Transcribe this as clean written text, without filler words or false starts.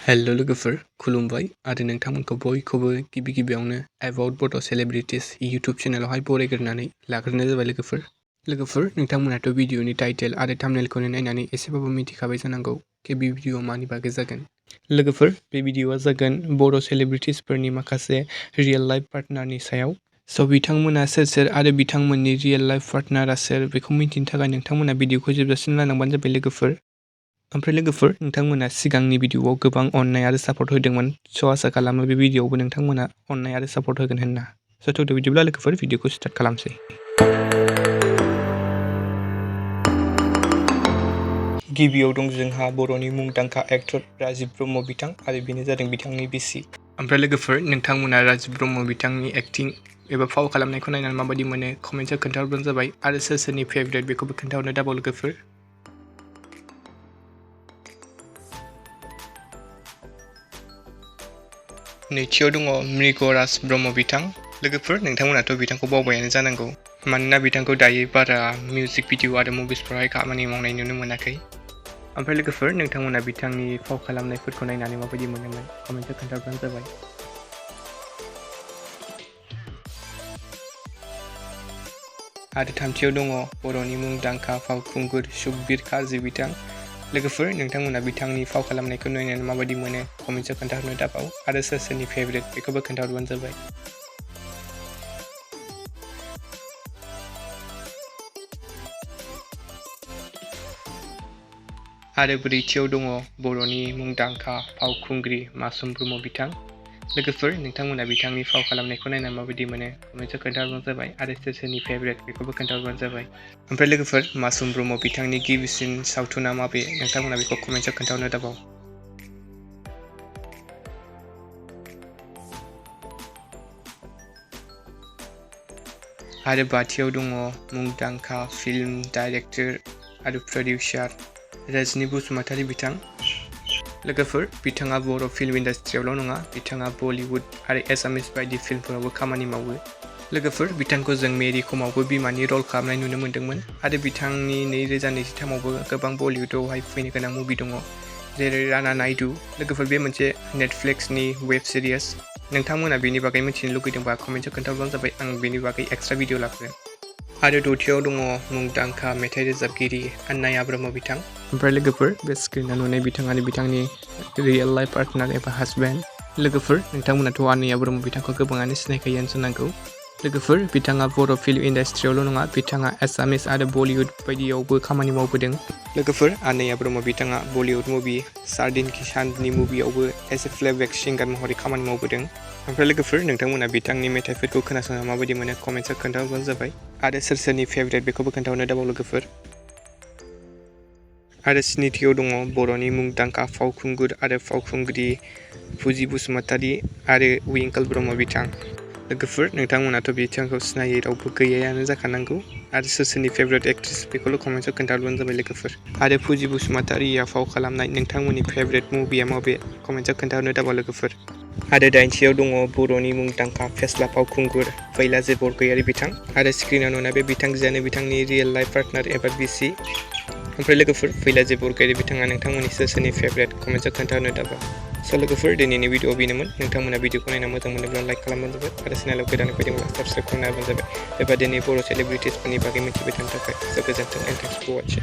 Hello लोगोफोर खुलुमबाय आरो नोंथांमोनखौ बयखौबो गिबियावनो एबाउट बड' सेलिब्रिटिस इउटुब चेनेलावहाय बरायग्रोनानै लाग्रोनाय जाबाय लोगोफोर नोंथांमोनाथ' भिडिअनि टाइटेल आरो थाम्बनेलखौनो नायनानै एसेबाबो मिथिखाबाय जानांगौ कि बे भिडिअआ मानि बागै जागोन। लोगोफोर बे भिडिअआ जागोन बड' सेलिब्रिटिसफोरनि माखासे रियेल लाइफ पार्टनारनि सायाव। स' बिथांमोना सोर आरो बिथांमोननि रियेल लाइफ पार्टनारा सोर बेखौ मिन्थिनो थाखाय नोंथांमोना भिडिअखौ जोबजासिम नायलांबानो जाबाय लोगोफोर। ओमफ्राय लोगोफोर नोंथांमोना सिगांनि भिडिअआव गोबां अननाय आरो सापर्ट होदोंमोन। स' आसा खालामो बे भिडिअआवबो नोंथांमोना अननाय आरो सापर्ट होगोन होनना। स' थौदो बिदिब्ला लोगोफोर भिडिअखौ स्टार्ट खालामसै। गिबियाव दं जोंहा बर'नि मुंदांखा एक्टर राजिब ब्रह्म बिथां आरो बेनो जादों बिथांनि बिसि। ओमफ्राय लोगोफोर नोंथांमोना राजिब ब्रह्म बिथांनि एक्टिं एबा फाव खालामनायखौ नायनानै माबायदि मोनो कमेन्टआव खोन्थाहरबानो जाबाय आरो सोरनि फेभरेट बेखौबो खोन्थाहरनो दाबाव लोगोफोर। नैथियाव दङ मृगराज ब्रह्म बिथां। लोगोफोर नोंथांमोनाथ' बिथांखौ बावबायानो जानांगौ, मानोना बिथांखौ दायो बारा मिउजिक भिडिअ आरो मुभिसफोरावहाय खामानि मावनाय नुनो मोनाखै। ओमफ्राय लोगोफोर नोंथांमोना बिथांनि फाव खालामनायफोरखौ नायनानै माबायदि मोनोमोन कमेन्टआव खोन्थाहरबानो जाबाय। आरो थामथियाव दङ बर'नि मुंदांखा फावखुंगुर सुकबिर कार्जि बिथां। लोगोफोर नोंथांमोना बिथांनि फाव खालामनायखौ नायनानै माबायदि मोनो कमेन्टआव खोन्थाहरनो दाबाव आरो सोरनि फेभरेट बेखौबो खोन्थाहरबानो जाबाय। आरो ब्रैथियाव दङ बर'नि मुंदांखा फावखुंग्रि मासुम ब्रह्म बिथां। लोगोफोर नोंथांमोना बिथांनि फाव खालामनायखौ नायनानै माबायदि मोनो कमेन्टआव खोन्थाहरबानो जाबाय आरो सोरनि फेभरेट बेखौबो खोन्थाहरबानो जाबाय। ओमफ्राय लोगोफोर मासुम ब्रह्म बिथांनि गिबिसिन सावथुना माबे नोंथांमोना बेखौ कमेन्टआव खोन्थाहरनो दाबाव। आरो बाथियाव दङ मुंदांखा फिल्म डाइरेक्टर आरो प्रडिउसार रजनी बसुमतारी बिथां। लोगोफोर बिथाङा बर' फिल्म इन्डास्ट्रियावल' नङा, बिथाङा बलिउड आरो एसामिस बायदि फिल्मफोरावबो खामानि मावो। लोगोफोर बिथांखौ जों मेरि कमावबो बिमानि रल खालामनाय नुनो मोन्दोंमोन आरो बिथांनि 2023आवबो गोबां बलिउडआवहाय फैनो गोनां मुभि दङ, जेरै राना नायडु। लोगोफोर बे मोनसे नेटफ्लिक्सनि वेब सिरिज। नोंथांमोना बेनि बागै मिथिनो लुगैदोंबा कमेन्टआव खोन्थाहरबानो जाबाय, आं बेनि बागै एक्सट्रा भिडिअ लाबोगोन। आरो दथियाव दङ मुंदांखा मेथाइ रोजाबगिरि आन्नाया ब्रह्म बिथां। ओमफ्राय लोगोफोर बे स्क्रिनाव नुनाय बिथाङानो बिथांनि रियेल लाइफ पार्टनार एबा हासबेन्ड। लोगोफोर नोंथांमोनाथ' आन्नाया ब्रह्म बिथांखौ गोबाङानो सिनायखायोआनो जानांगौ। लोगोफोर बिथाङा बर' फिल्म इन्डास्ट्रियावल' नङा, बिथाङा एसामिस आरो बलिउड बायदियावबो खामानि मावबोदों। लोगोफोर आन्नाया ब्रह्म बिथाङा बलिउड मुभि सार्दिन की चांदनी मुभियावबो एज ए प्लेबेक सिंगार महरै खामानि मावबोदों। ओमफ्राय लोगोफोर नोंथांमोना बिथांनि मेथाइफोरखौ खोनासंना माबायदि मोनो कमेन्टआव खोन्थाहरबानो जाबाय आरो सोरनि फेभरेट बेखौबो खोन्थाहरनो दाबाव लोगोफोर। आरो स्निथियाव दङ बर'नि मुंदांखा फावखुंगुर आरो फावखुंग्रि फुजि बसुमतारी आरो विंकोल ब्रह्म बिथां। लोगोफोर नोंथांमोनाथ' बिथांखौ सिनायै रावबो गैयायानो जाखानांगौ आरो सोरनि फेभरेट एक्ट्रेस बेखौल' कमेन्टआव खोन्थाहरबानो जाबाय लोगोफोर। आरो फुजि बसुमतारीया फाव खालामनाय नोंथांमोननि फेभरेट मुभिया माबे कमेन्टआव खोन्थाहरनो दाबाव लोगोफोर। आरो दाइनथियाव दङ बर'नि मुंदांखा फेस्ला फावखुंगुर फैला बरगयारी बिथां आरो स्क्रिनाव नुनाय बे बिथांजोआनो बिथांनि रियेल लाइफ पार्टनार एबा बिसि। ओमफ्राय लोगोफोर फैला बरगयारी बिथाङा नोंथांमोननि सोरनि फेभरेट कमेन्टआव खोन्थाहरनो दाबाव। स' लोगोफोर दिनैनि भिडिअ बेनोमोन। नोंथांमोना भिडिअखौ नायना मोजां मोनोब्ला लाइक खालामबानो जाबाय आरो चेनेलाव गोदानै फैदोंब्ला साबस्क्राइब खालामना होबानो जाबाय। बेबादिनो बर' सेलिब्रिटिसफोरनि बागै मिथिबाय थानो थाखाय। स' गोजोन्थों एन्ड थेंक्स फर वाचिं।